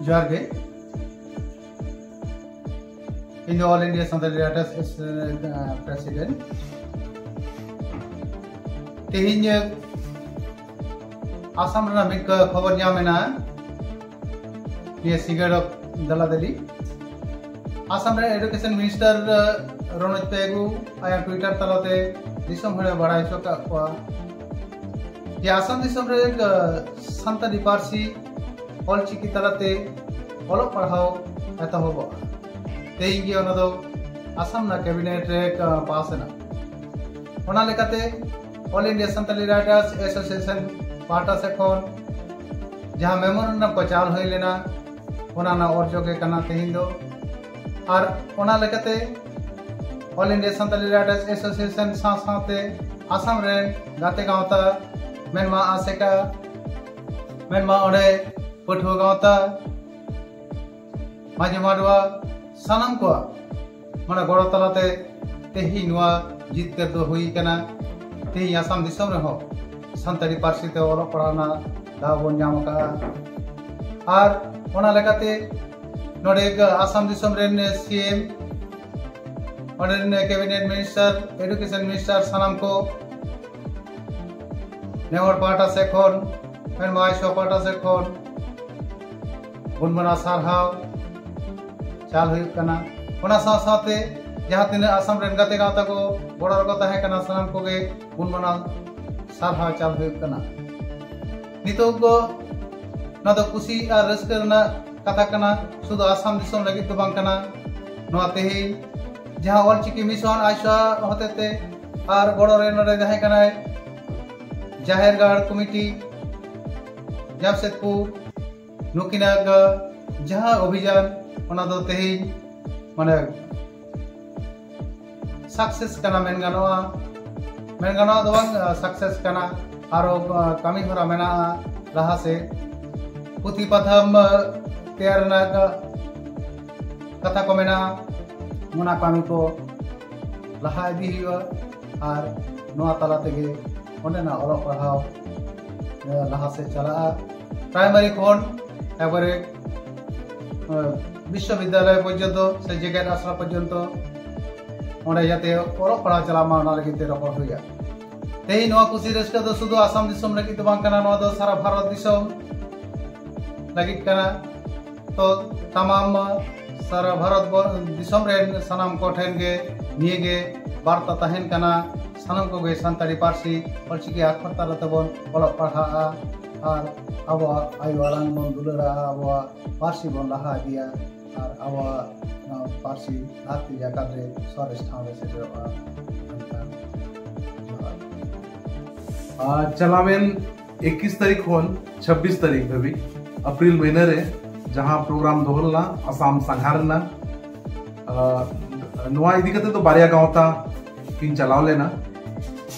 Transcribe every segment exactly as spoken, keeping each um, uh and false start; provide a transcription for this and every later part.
ᱡᱚᱦᱟᱨ ᱜᱮ᱾ ᱤᱧ ᱫᱚ All India Santali Writers Association ᱨᱮᱱ, ᱟᱸ, president᱾ ᱛᱮᱦᱮᱧ, ᱟᱸ, ᱟᱥᱟᱢ ᱨᱮᱱᱟᱜ ᱢᱤᱫ ᱠᱷᱚᱵᱚᱨ ᱧᱟᱢ ᱮᱱᱟ, ᱱᱤᱭᱟᱹ ᱥᱤᱸᱜᱟᱹᱲ ᱫᱟᱞᱟ ᱫᱟᱞᱤ᱾ ᱟᱥᱟᱢ ᱨᱮ education minister, ᱟᱸ, ᱨᱚᱱᱚᱡᱽ ᱯᱮᱜᱩ ᱟᱭᱟᱜ Twitter ᱛᱟᱞᱟᱛᱮ ᱫᱤᱥᱚᱢ ᱦᱚᱲᱮ ᱵᱟᱲᱟᱭ ᱦᱚᱪᱚ ᱠᱟᱜ ᱠᱚᱣᱟ ᱡᱮ ᱟᱥᱟᱢ ᱫᱤᱥᱚᱢ ᱨᱮ, ᱟᱸ, ᱥᱟᱱᱛᱟᱲᱤ ᱯᱟᱹᱨᱥᱤ ᱚᱞᱪᱤᱠᱤ ᱛᱟᱞᱟᱛᱮ ᱚᱞᱚᱜ ᱯᱟᱲᱦᱟᱣ ᱮᱛᱚᱦᱚᱵᱚᱜᱼᱟ᱾ ᱛᱮᱦᱮᱧ ᱜᱮ ᱚᱱᱟ ᱫᱚ ᱟᱥᱟᱢ ᱨᱮᱱᱟᱜ cabinet ᱨᱮ, ᱟᱸ, pass ᱮᱱᱟ᱾ ᱚᱱᱟ ᱞᱮᱠᱟᱛᱮ All India Santali Writers Association ᱯᱟᱦᱴᱟ ᱥᱮᱫ ᱠᱷᱚᱱ ᱡᱟᱦᱟᱸ memorandum ᱠᱚ ᱪᱟᱞ ᱦᱩᱭ ᱞᱮᱱᱟ, ᱚᱱᱟ ᱨᱮᱱᱟᱜ ᱚᱨᱡᱚ ᱜᱮ ᱠᱟᱱᱟ ᱛᱮᱦᱮᱧ ᱫᱚ᱾ ᱟᱨ ᱚᱱᱟ ᱞᱮᱠᱟᱛᱮ All India Santali Writers Association ᱥᱟᱶ ᱥᱟᱶᱛᱮ ᱟᱥᱟᱢ ᱨᱮᱱ ᱜᱟᱛᱮ ᱜᱟᱶᱛᱟ, ᱢᱮᱱᱢᱟ ᱟᱥᱮᱠᱟ, ᱢᱮᱱᱢᱟ ᱚᱸᱰᱮ ᱯᱟᱹᱴᱷᱩᱣᱟᱹ ᱜᱟᱶᱛᱟ, ᱢᱟᱹᱡᱷᱤ ᱢᱟᱰᱣᱟ, ᱥᱟᱱᱟᱢ ᱠᱚᱣᱟᱜ ᱢᱟᱱᱮ ᱜᱚᱲᱚ ᱛᱟᱞᱟᱛᱮ ᱛᱮᱦᱮᱧ ᱱᱚᱣᱟ ᱡᱤᱛᱠᱟᱹᱨ ᱫᱚ ᱦᱩᱭ ᱠᱟᱱᱟ᱾ ᱛᱮᱦᱮᱧ ᱟᱥᱟᱢ ᱫᱤᱥᱚᱢ ᱨᱮᱦᱚᱸ ᱥᱟᱱᱛᱟᱲᱤ ᱯᱟᱹᱨᱥᱤ ᱛᱮ ᱚᱞᱚᱜ ᱯᱟᱲᱦᱟᱣ ᱨᱮᱱᱟᱜ ᱫᱟᱣ ᱵᱚᱱ ᱧᱟᱢ ᱟᱠᱟᱫᱼᱟ᱾ ᱟᱨ ᱚᱱᱟ ᱞᱮᱠᱟᱛᱮ ᱱᱚᱰᱮ ᱟᱥᱟᱢ ᱫᱤᱥᱚᱢ ᱨᱮᱱ CM, ᱚᱸᱰᱮ ᱨᱮᱱ cabinet minister, education minister, ᱥᱟᱱᱟᱢ ᱠᱚ ᱱᱮᱦᱚᱨ ᱯᱟᱦᱴᱟ ᱥᱮᱫ ᱠᱷᱚᱱ, ᱢᱮᱱᱢᱟ ᱟᱭᱥᱚ ᱯᱟᱦᱴᱟ ᱥᱮᱫ ᱠᱷᱚᱱ ᱜᱩᱱ ᱢᱟᱱᱟᱣ ᱥᱟᱨᱦᱟᱣ ᱪᱟᱞ ᱦᱩᱭᱩᱜ ᱠᱟᱱᱟ᱾ ᱚᱱᱟ ᱥᱟᱶ ᱥᱟᱶᱛᱮ ᱡᱟᱦᱟᱸ ᱛᱤᱱᱟᱹᱜ ᱟᱥᱟᱢ ᱨᱮᱱ ᱜᱟᱛᱮ ᱜᱟᱶᱛᱟ ᱠᱚ ᱜᱚᱲᱚ ᱨᱮᱠᱚ ᱛᱟᱦᱮᱸ ᱠᱟᱱᱟ, ᱥᱟᱱᱟᱢ ᱠᱚᱜᱮ ᱜᱩᱱ ᱢᱟᱱᱟᱣ ᱥᱟᱨᱦᱟᱣ ᱪᱟᱞ ᱦᱩᱭᱩᱜ ᱠᱟᱱᱟ᱾ ᱱᱤᱛᱚᱜ ᱫᱚ ᱱᱚᱣᱟ ᱫᱚ ᱠᱩᱥᱤ ᱟᱨ ᱨᱟᱹᱥᱠᱟᱹ ᱨᱮᱱᱟᱜ ᱠᱟᱛᱷᱟ ᱠᱟᱱᱟ, ᱥᱩᱫᱷᱩ ᱟᱥᱟᱢ ᱫᱤᱥᱚᱢ ᱞᱟᱹᱜᱤᱫ ᱫᱚ ᱵᱟᱝ ᱠᱟᱱᱟ᱾ ᱱᱚᱣᱟ ᱛᱮᱦᱮᱧ ᱡᱟᱦᱟᱸ ᱚᱞᱪᱤᱠᱤ mission ᱟᱭᱥᱟ ᱦᱚᱛᱮᱛᱮ ᱟᱨ ᱜᱚᱲᱚ ᱨᱮ ᱱᱚᱰᱮ ᱡᱟᱦᱟᱸᱭ ᱠᱟᱱᱟᱭ ᱡᱟᱦᱮᱨ ᱜᱟᱲ ᱠᱚᱢᱤᱴᱤ ᱡᱟᱢᱥᱮᱫᱽᱯᱩᱨ, ᱱᱩᱠᱤᱱᱟᱜ ᱡᱟᱦᱟᱸ ᱚᱵᱷᱤᱡᱟᱱ, ᱚᱱᱟ ᱫᱚ ᱛᱮᱦᱮᱧ ᱢᱟᱱᱮ success ᱠᱟᱱᱟ ᱢᱮᱱ ᱜᱟᱱᱚᱜᱼᱟ᱾ ᱢᱮᱱ ᱜᱟᱱᱚᱜᱼᱟ ᱫᱚ ᱵᱟᱝ, success ᱠᱟᱱᱟ᱾ ᱟᱨᱚ, ᱟᱸ, ᱠᱟᱹᱢᱤ ᱦᱚᱨᱟ ᱢᱮᱱᱟᱜᱼᱟ ᱞᱟᱦᱟ ᱥᱮᱫ᱾ ᱯᱩᱛᱷᱤ ᱯᱟᱛᱷᱟᱢ, ᱟᱸ, ᱛᱮᱭᱟᱨ ᱨᱮᱱᱟᱜ, ᱟᱸ, ᱠᱟᱛᱷᱟ ᱠᱚ ᱢᱮᱱᱟᱜᱼᱟ᱾ ᱚᱱᱟ ᱠᱟᱹᱢᱤ ᱠᱚ ᱞᱟᱦᱟ ᱤᱫᱤ ᱦᱩᱭᱩᱜᱼᱟ᱾ ᱟᱨ ᱱᱚᱣᱟ ᱛᱟᱞᱟ ᱛᱮᱜᱮ ᱚᱸᱰᱮᱱᱟᱜ ᱚᱞᱚᱜ ᱯᱟᱲᱦᱟᱣ, ᱟᱸ, ᱞᱟᱦᱟ ᱥᱮᱫ ᱪᱟᱞᱟᱜᱼᱟ᱾ primary ᱠᱷᱚᱱ ᱮᱠᱵᱟᱨᱮ ᱵᱤᱥᱥᱚᱵᱤᱫᱽᱫᱟᱞᱚᱭ ᱯᱚᱨᱡᱚᱱᱛᱚ ᱥᱮ ᱡᱮᱜᱮᱛ ᱟᱥᱲᱟ ᱯᱚᱨᱡᱚᱱᱛᱚ ᱚᱸᱰᱮ ᱡᱟᱛᱮ ᱚᱞᱚᱜ ᱯᱟᱲᱦᱟᱣ ᱪᱟᱞᱟᱜ ᱢᱟ, ᱚᱱᱟ ᱞᱟᱹᱜᱤᱫ ᱛᱮ ᱨᱚᱯᱚᱲ ᱦᱩᱭᱩᱜᱼᱟ᱾ ᱛᱮᱦᱮᱧ ᱱᱚᱣᱟ ᱠᱩᱥᱤ ᱨᱟᱹᱥᱠᱟᱹ ᱫᱚ ᱥᱩᱫᱷᱩ ᱟᱥᱟᱢ ᱫᱤᱥᱚᱢ ᱞᱟᱹᱜᱤᱫ ᱫᱚ ᱵᱟᱝ ᱠᱟᱱᱟ, ᱱᱚᱣᱟ ᱫᱚ ᱥᱟᱨᱟ ᱵᱷᱟᱨᱚᱛ ᱫᱤᱥᱚᱢ ᱞᱟᱹᱜᱤᱫ ᱠᱟᱱᱟ᱾ ᱛᱚ ᱛᱟᱢᱟᱢ ᱥᱟᱨᱟ ᱵᱷᱟᱨᱚᱛ ᱵᱚ-, ᱫᱤᱥᱚᱢ ᱨᱮᱱ ᱥᱟᱱᱟᱢ ᱠᱚ ᱴᱷᱮᱱ ᱜᱮ ᱱᱤᱭᱟᱹ ᱜᱮ ᱵᱟᱨᱛᱟ ᱛᱟᱦᱮᱱ ᱠᱟᱱᱟ, ᱥᱟᱱᱟᱢ ᱠᱚᱜᱮ ᱥᱟᱱᱛᱟᱲᱤ ᱯᱟᱹᱨᱥᱤ ᱚᱞᱪᱤᱠᱤ ᱟᱠᱷᱚᱨ ᱛᱟᱞᱟ ᱛᱮᱵᱚᱱ ᱚᱞᱚᱜ ᱯᱟᱲᱦᱟᱜᱼᱟ ᱟᱨ ᱟᱵᱚᱣᱟᱜ ᱟᱭᱳ ᱟᱲᱟᱝ ᱵᱚᱱ ᱫᱩᱞᱟᱹᱲᱟᱜᱼᱟ, ᱟᱵᱚᱣᱟᱜ ᱯᱟᱹᱨᱥᱤ ᱵᱚᱱ ᱞᱟᱦᱟ ᱤᱫᱤᱭᱟ ᱟᱨ ᱟᱵᱚᱣᱟᱜ ᱱᱚᱣᱟ ᱯᱟᱹᱨᱥᱤ ᱫᱷᱟᱹᱨᱛᱤ ᱡᱟᱠᱟᱛ ᱨᱮ ᱥᱚᱨᱮᱥ ᱴᱷᱟᱶ ᱨᱮ ᱥᱮᱴᱮᱨᱚᱜᱼᱟ᱾ ᱢᱮᱱᱠᱷᱟᱱ ᱡᱚᱦᱟᱨ᱾ ᱟᱨ ᱪᱟᱞᱟᱣᱮᱱ ᱮᱠᱤᱥ ᱛᱟᱹᱨᱤᱠᱷ ᱠᱷᱚᱱ ᱪᱷᱟᱵᱵᱤᱥ ᱛᱟᱹᱨᱤᱠᱷ ᱫᱷᱟᱹᱵᱤᱡ ᱮᱯᱨᱤᱞ ᱢᱟᱹᱦᱱᱟᱹ ᱨᱮ ᱡᱟᱦᱟᱸ ᱯᱨᱳᱜᱨᱟᱢ ᱫᱚᱦᱚ ᱞᱮᱱᱟ ᱟᱥᱟᱢ ᱥᱟᱸᱜᱷᱟᱨ ᱨᱮᱱᱟᱜ, ᱟᱨ ᱱᱚᱣᱟ ᱤᱫᱤ ᱠᱟᱛᱮ ᱫᱚ ᱵᱟᱨᱭᱟ ᱜᱟᱶᱛᱟ ᱠᱤᱱ ᱪᱟᱞᱟᱣ ᱞᱮᱱᱟ,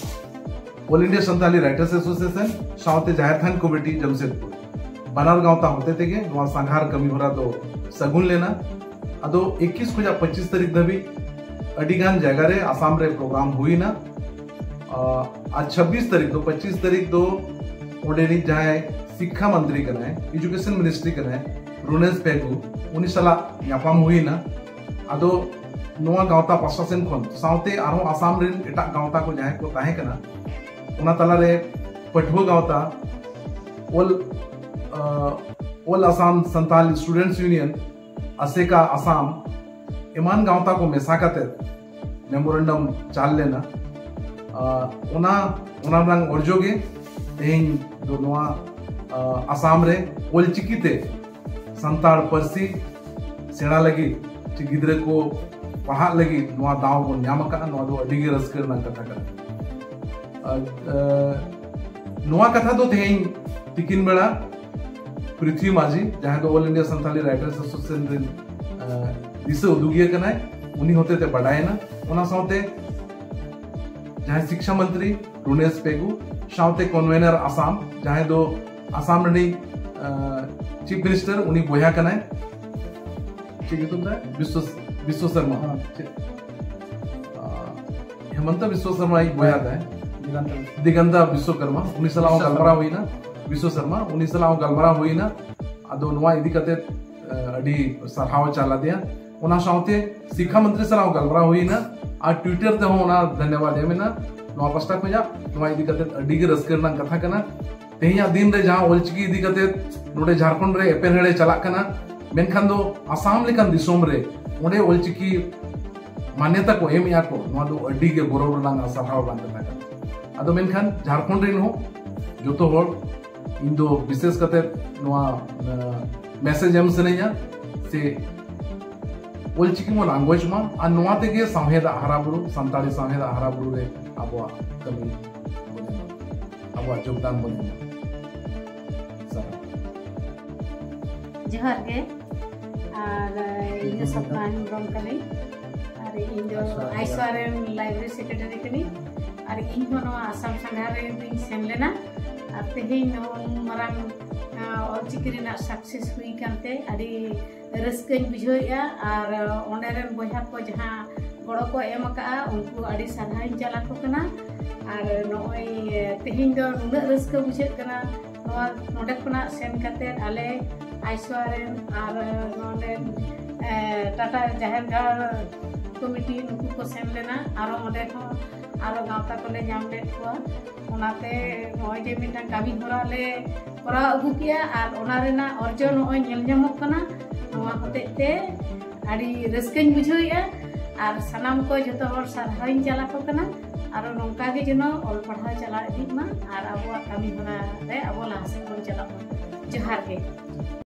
all India Santali writers association ᱥᱟᱶᱛᱮ ᱡᱟᱦᱮᱨ ᱛᱷᱟᱱ ᱠᱚᱢᱤᱴᱤ ᱡᱟᱢᱥᱮᱫᱽᱯᱩᱨ᱾ ᱵᱟᱱᱟᱨ ᱜᱟᱶᱛᱟ ᱦᱚᱛᱮ ᱛᱮᱜᱮ ᱱᱚᱣᱟ ᱥᱟᱸᱜᱷᱟᱨ ᱠᱟᱹᱢᱤ ᱦᱚᱨᱟ ᱫᱚ ᱥᱟᱹᱜᱩᱱ ᱞᱮᱱᱟ᱾ ᱟᱫᱚ ᱮᱠᱤᱥ ᱠᱷᱚᱱᱟᱜ ᱯᱚᱸᱪᱤᱥ ᱛᱟᱹᱨᱤᱠᱷ ᱫᱷᱟᱹᱵᱤᱡ ᱟᱹᱰᱤ ᱜᱟᱱ ᱡᱟᱭᱜᱟ ᱨᱮ ᱟᱥᱟᱢ ᱨᱮ ᱯᱨᱳᱜᱨᱟᱢ ᱦᱩᱭᱱᱟ᱾ ᱟᱨ ᱪᱷᱟᱵᱵᱤᱥ ᱛᱟᱹᱨᱤᱠᱷ ᱫᱚ, ᱯᱚᱸᱪᱤᱥ ᱛᱟᱹᱨᱤᱠᱷ ᱫᱚ ᱚᱸᱰᱮᱱᱤᱡ ᱡᱟᱦᱟᱸᱭ ᱥᱤᱠᱠᱷᱟ ᱢᱚᱱᱛᱨᱤ ᱠᱟᱱᱟᱭ, ᱮᱡᱩᱠᱮᱥᱚᱱ ᱢᱤᱱᱤᱥᱴᱨᱤ ᱠᱟᱱᱟᱭ, ᱨᱩᱱᱮᱥ ᱯᱮᱜᱩ, ᱩᱱᱤ ᱥᱟᱞᱟᱜ ᱧᱟᱯᱟᱢ ᱦᱩᱭᱱᱟ᱾ ᱟᱫᱚ ᱱᱚᱣᱟ ᱜᱟᱶᱛᱟ ᱯᱟᱥᱴᱟ ᱥᱮᱱ ᱠᱷᱚᱱ ᱥᱟᱶᱛᱮ ᱟᱨᱦᱚᱸ ᱟᱥᱟᱢ ᱨᱮᱱ ᱮᱴᱟᱜ ᱜᱟᱶᱛᱟ ᱠᱚ ᱡᱟᱦᱟᱸᱭ ᱠᱚ ᱛᱟᱦᱮᱸ ᱠᱟᱱᱟ, ᱚᱱᱟ ᱛᱟᱞᱟᱨᱮ ᱯᱟᱹᱴᱷᱩᱣᱟᱹ ᱜᱟᱶᱛᱟ, ᱚᱞ ᱟᱸ, ᱚᱞ ᱟᱥᱟᱢ ᱥᱟᱱᱛᱟᱞ ᱥᱴᱩᱰᱮᱱᱴᱥ ᱤᱭᱩᱱᱤᱭᱚᱱ, ᱟᱥᱮᱠᱟ ᱟᱥᱟᱢ, ᱮᱢᱟᱱ ᱜᱟᱶᱛᱟ ᱠᱚ ᱢᱮᱥᱟ ᱠᱟᱛᱮ ᱢᱮᱢᱳᱨᱮᱱᱰᱟᱢ ᱪᱟᱞ ᱞᱮᱱᱟ᱾ ᱟᱸ, ᱚᱱᱟ ᱚᱱᱟ ᱨᱮᱱᱟᱜ ᱚᱨᱡᱚ ᱜᱮ ᱛᱮᱦᱮᱧ ᱫᱚ ᱱᱚᱣᱟ ᱟᱸ, ᱟᱥᱟᱢ ᱨᱮ ᱚᱞᱪᱤᱠᱤ ᱛᱮ ᱥᱟᱱᱛᱟᱲ ᱯᱟᱹᱨᱥᱤ ᱥᱮᱬᱟ ᱞᱟᱹᱜᱤᱫ ᱪᱮ ᱜᱤᱫᱽᱨᱟᱹ ᱠᱚ ᱯᱟᱲᱦᱟᱜ ᱞᱟᱹᱜᱤᱫ ᱱᱚᱣᱟ ᱫᱟᱣ ᱵᱚᱱ ᱧᱟᱢ ᱟᱠᱟᱫᱼᱟ᱾ ᱱᱚᱣᱟ ᱫᱚ ᱟᱹᱰᱤ ᱜᱮ ᱨᱟᱹᱥᱠᱟᱹ ᱨᱮᱱᱟᱜ ᱠᱟᱛᱷᱟ ᱠᱟᱱᱟ᱾ ᱟᱨ, ᱟᱸ, ᱱᱚᱣᱟ ᱠᱟᱛᱷᱟ ᱫᱚ ᱛᱮᱦᱮᱧ ᱛᱤᱠᱤᱱ ᱵᱮᱲᱟ ᱯᱨᱤᱛᱷᱤ ᱢᱟᱹᱡᱷᱤ, ᱡᱟᱦᱟᱸᱭ ᱫᱚ all India Santali writers association ᱨᱮᱱ, ᱟᱸ, ᱫᱤᱥᱟᱹ ᱩᱫᱩᱜᱤᱭᱟᱹ ᱠᱟᱱᱟᱭ, ᱩᱱᱤ ᱦᱚᱛᱮᱛᱮ ᱵᱟᱰᱟᱭᱮᱱᱟ᱾ ᱚᱱᱟ ᱥᱟᱶᱛᱮ ᱡᱟᱦᱟᱸᱭ ᱥᱤᱠᱠᱷᱟ ᱢᱚᱱᱛᱨᱤ ᱨᱩᱱᱮᱥ ᱯᱮᱜᱩ ᱥᱟᱶᱛᱮ ᱠᱚᱱᱵᱷᱮᱱᱟᱨ ᱟᱥᱟᱢ, ᱡᱟᱦᱟᱸᱭ ᱫᱚ ᱟᱥᱟᱢ ᱨᱤᱱᱤᱡ, ᱟᱸ, ᱪᱤᱯ ᱢᱤᱱᱤᱥᱴᱟᱨ, ᱩᱱᱤ ᱵᱚᱭᱦᱟ ᱠᱟᱱᱟᱭ᱾ ᱪᱮᱫ ᱧᱩᱛᱩᱢ ᱛᱟᱭ? ᱵᱤᱥᱥᱚ, ᱵᱤᱥᱥᱚ ᱥᱚᱨᱢᱟ᱾ ᱦᱮᱸ᱾ ᱪᱮᱫ? ᱟᱸ, ᱦᱮᱢᱚᱱᱛᱚ ᱵᱤᱥᱥᱚ ᱥᱚᱨᱢᱟ ᱤᱡ ᱵᱚᱭᱦᱟ ᱛᱟᱭ᱾ ᱫᱤᱜᱟᱱᱛᱟ ᱵᱤᱥᱥᱚ᱾ ᱫᱤᱜᱟᱱᱛᱟ ᱵᱤᱥᱥᱚ ᱠᱚᱨᱢᱟ, ᱩᱱᱤ ᱥᱟᱞᱟᱜ ᱦᱚᱸ ᱵᱤᱥᱥᱚ ᱜᱟᱞᱢᱟᱨᱟᱣ ᱥᱚᱨᱢᱟ᱾ ᱦᱩᱭᱱᱟ᱾ ᱵᱤᱥᱥᱚ ᱥᱚᱨᱢᱟ, ᱩᱱᱤ ᱥᱟᱞᱟᱜ ᱦᱚᱸ ᱜᱟᱞᱢᱟᱨᱟᱣ ᱦᱩᱭᱱᱟ᱾ ᱟᱫᱚ ᱱᱚᱣᱟ ᱤᱫᱤ ᱠᱟᱛᱮ ᱟᱹᱰᱤ ᱥᱟᱨᱦᱟᱣ ᱪᱟᱞ ᱟᱫᱮᱭᱟ᱾ ᱚᱱᱟ ᱥᱟᱶᱛᱮ ᱥᱤᱠᱠᱷᱟ ᱢᱚᱱᱛᱨᱤ ᱥᱟᱞᱟᱜ ᱦᱚᱸ ᱜᱟᱞᱢᱟᱨᱟᱣ ᱦᱩᱭᱱᱟ ᱟᱨ Twitter ᱛᱮᱦᱚᱸ ᱚᱱᱟ ᱫᱷᱚᱱᱭᱚᱵᱟᱫ ᱮᱢ ᱮᱱᱟ᱾ ᱱᱚᱣᱟ ᱯᱟᱥᱴᱟ ᱠᱷᱚᱱᱟᱜ ᱱᱚᱣᱟ ᱤᱫᱤ ᱠᱟᱛᱮ ᱟᱹᱰᱤ ᱜᱮ ᱨᱟᱹᱥᱠᱟᱹ ᱨᱮᱱᱟᱜ ᱠᱟᱛᱷᱟ ᱠᱟᱱᱟ᱾ ᱛᱮᱦᱮᱧᱟᱜ ᱫᱤᱱ ᱨᱮ ᱡᱟᱦᱟᱸ ᱚᱞᱪᱤᱠᱤ ᱤᱫᱤ ᱠᱟᱛᱮ ᱱᱚᱰᱮ ᱡᱷᱟᱲᱠᱷᱚᱸᱰ ᱨᱮ ᱮᱯᱮᱨᱦᱮᱸᱰᱮ ᱪᱟᱞᱟᱜ ᱠᱟᱱᱟ, ᱢᱮᱱᱠᱷᱟᱱ ᱫᱚ ᱟᱥᱟᱢ ᱞᱮᱠᱟᱱ ᱫᱤᱥᱚᱢ ᱨᱮ ᱚᱸᱰᱮ ᱚᱞᱪᱤᱠᱤ ᱢᱟᱱᱭᱚᱛᱟ ᱠᱚ ᱮᱢᱮᱜᱼᱟ ᱠᱚ, ᱱᱚᱣᱟ ᱫᱚ ᱟᱹᱰᱤ ᱜᱮ ᱜᱚᱨᱚᱵᱽ ᱨᱮᱱᱟᱜ ᱟᱨ ᱥᱟᱨᱦᱟᱣ ᱨᱮᱱᱟᱜ ᱠᱟᱛᱷᱟ ᱠᱟᱱᱟ᱾ ᱟᱫᱚ ᱢᱮᱱᱠᱷᱟᱱ ᱡᱷᱟᱲᱠᱷᱚᱸᱰ ᱨᱮᱱ ᱦᱚᱸ ᱡᱚᱛᱚ ᱦᱚᱲ, ᱤᱧ ᱫᱚ ᱵᱤᱥᱮᱥ ᱠᱟᱛᱮ ᱱᱚᱣᱟ ᱢᱮᱥᱮᱡᱽ ᱮᱢ ᱥᱟᱱᱟᱧᱟ ᱥᱮ ᱚᱞᱪᱤᱠᱤ ᱵᱚᱱ ᱟᱸᱜᱚᱪ ᱢᱟ ᱟᱨ ᱱᱚᱣᱟ ᱛᱮᱜᱮ ᱥᱟᱶᱦᱮᱫᱟᱜ ᱦᱟᱨᱟ ᱵᱩᱨᱩ, ᱥᱟᱱᱛᱟᱲᱤ ᱥᱟᱶᱦᱮᱫᱟᱜ ᱦᱟᱨᱟ ᱵᱩᱨᱩ ᱨᱮ ᱟᱵᱚᱣᱟᱜ ᱠᱟᱹᱢᱤ ᱵᱚᱱ ᱮᱢᱟ, ᱟᱵᱚᱣᱟᱜ ᱡᱳᱜᱽᱫᱟᱱ ᱵᱚᱱ ᱮᱢᱟ᱾ ᱥᱟᱨᱦᱟᱣ᱾ ᱡᱚᱦᱟᱨ ᱜᱮ᱾ ᱟᱨ ᱤᱧ ᱫᱚ ᱥᱟᱯᱱᱟ ᱦᱮᱢᱵᱨᱚᱢ ᱠᱟᱹᱱᱟᱹᱧ᱾ ᱟᱨ ᱤᱧ ᱫᱚ ᱟᱭᱥᱣᱟ ᱨᱮᱱ ᱞᱟᱭᱵᱨᱮᱨᱤ ᱥᱮᱠᱨᱮᱴᱟᱨᱤ ᱠᱟᱹᱱᱟᱹᱧ᱾ ᱟᱨ ᱤᱧ ᱦᱚᱸ ᱱᱚᱣᱟ ᱟᱥᱟᱢ ᱥᱟᱸᱜᱷᱟᱨ ᱨᱮ ᱫᱩᱧ ᱥᱮᱱ ᱞᱮᱱᱟ᱾ ᱟᱨ ᱛᱮᱦᱮᱧ ᱱᱚᱣᱟ ᱢᱟᱨᱟᱝ ᱚᱞᱪᱤᱠᱤ ᱨᱮᱱᱟᱜ ᱥᱟᱠᱥᱮᱥ ᱦᱩᱭ ᱠᱟᱱᱛᱮ ᱟᱹᱰᱤ ᱨᱟᱹᱥᱠᱟᱹᱧ ᱵᱩᱡᱷᱟᱹᱣᱮᱫᱼᱟ᱾ ᱟᱨ ᱚᱸᱰᱮ ᱨᱮᱱ ᱵᱚᱭᱦᱟ ᱠᱚ ᱡᱟᱦᱟᱸ ᱜᱚᱲᱚ ᱠᱚ ᱮᱢ ᱟᱠᱟᱫᱼᱟ, ᱩᱱᱠᱩ ᱟᱹᱰᱤ ᱥᱟᱨᱦᱟᱣᱤᱧ ᱪᱟᱞ ᱟᱠᱚ ᱠᱟᱱᱟ᱾ ᱟᱨ ᱱᱚᱜᱼᱚᱭ ᱛᱮᱦᱮᱧ ᱫᱚ ᱱᱩᱱᱟᱹᱜ ᱨᱟᱹᱥᱠᱟᱹ ᱵᱩᱡᱷᱟᱹᱜ ᱠᱟᱱᱟ᱾ ᱱᱚᱣᱟ ᱱᱚᱰᱮ ᱠᱷᱚᱱᱟᱜ ᱥᱮᱱ ᱠᱟᱛᱮ ᱟᱞᱮ ᱟᱭᱥᱣᱟ ᱨᱮᱱ ᱟᱨ ᱱᱚᱰᱮ ᱴᱟᱴᱟ ᱡᱟᱦᱮᱨ ᱜᱟᱲ ᱠᱚᱢᱤᱴᱤ ᱱᱩᱠᱩ ᱠᱚ ᱥᱮᱱ ᱞᱮᱱᱟ᱾ ᱟᱨᱚ ᱚᱸᱰᱮ ᱦᱚᱸ ᱟᱨᱚ ᱜᱟᱶᱛᱟ ᱠᱚᱞᱮ ᱧᱟᱢ ᱞᱮᱫ ᱠᱚᱣᱟ᱾ ᱚᱱᱟᱛᱮ ᱱᱚᱜᱼᱚᱭ ᱡᱮ ᱢᱤᱫᱴᱟᱝ ᱠᱟᱹᱢᱤ ᱦᱚᱨᱟ ᱞᱮ ᱠᱚᱨᱟᱣ ᱟᱹᱜᱩ ᱠᱮᱜᱼᱟ ᱟᱨ ᱚᱱᱟ ᱨᱮᱱᱟᱜ ᱚᱨᱡᱚ ᱱᱚᱜᱼᱚᱭ ᱧᱮᱞ ᱧᱟᱢᱚᱜ ᱠᱟᱱᱟ᱾ ᱱᱚᱣᱟ ᱦᱚᱛᱮᱡ ᱛᱮ ᱟᱹᱰᱤ ᱨᱟᱹᱥᱠᱟᱹᱧ ᱵᱩᱡᱷᱟᱹᱣᱮᱫᱼᱟ᱾ ᱟᱨ ᱥᱟᱱᱟᱢ ᱠᱚ ᱡᱚᱛᱚ ᱦᱚᱲ ᱥᱟᱨᱦᱟᱣᱤᱧ ᱪᱟᱞ ᱟᱠᱚ ᱠᱟᱱᱟ᱾ ᱟᱨᱚ ᱱᱚᱝᱠᱟ ᱜᱮ ᱡᱮᱱᱚ ᱚᱞ ᱯᱟᱲᱦᱟᱣ ᱪᱟᱞᱟᱣ ᱤᱫᱤᱜ ᱢᱟ ᱟᱨ ᱟᱵᱚᱣᱟᱜ ᱠᱟᱹᱢᱤ ᱦᱚᱨᱟ ᱨᱮ ᱟᱵᱚ ᱞᱟᱦᱟ ᱥᱮᱫ ᱵᱚᱱ ᱪᱟᱞᱟᱜ ᱢᱟ᱾ ᱡᱚᱦᱟᱨ ᱜᱮ᱾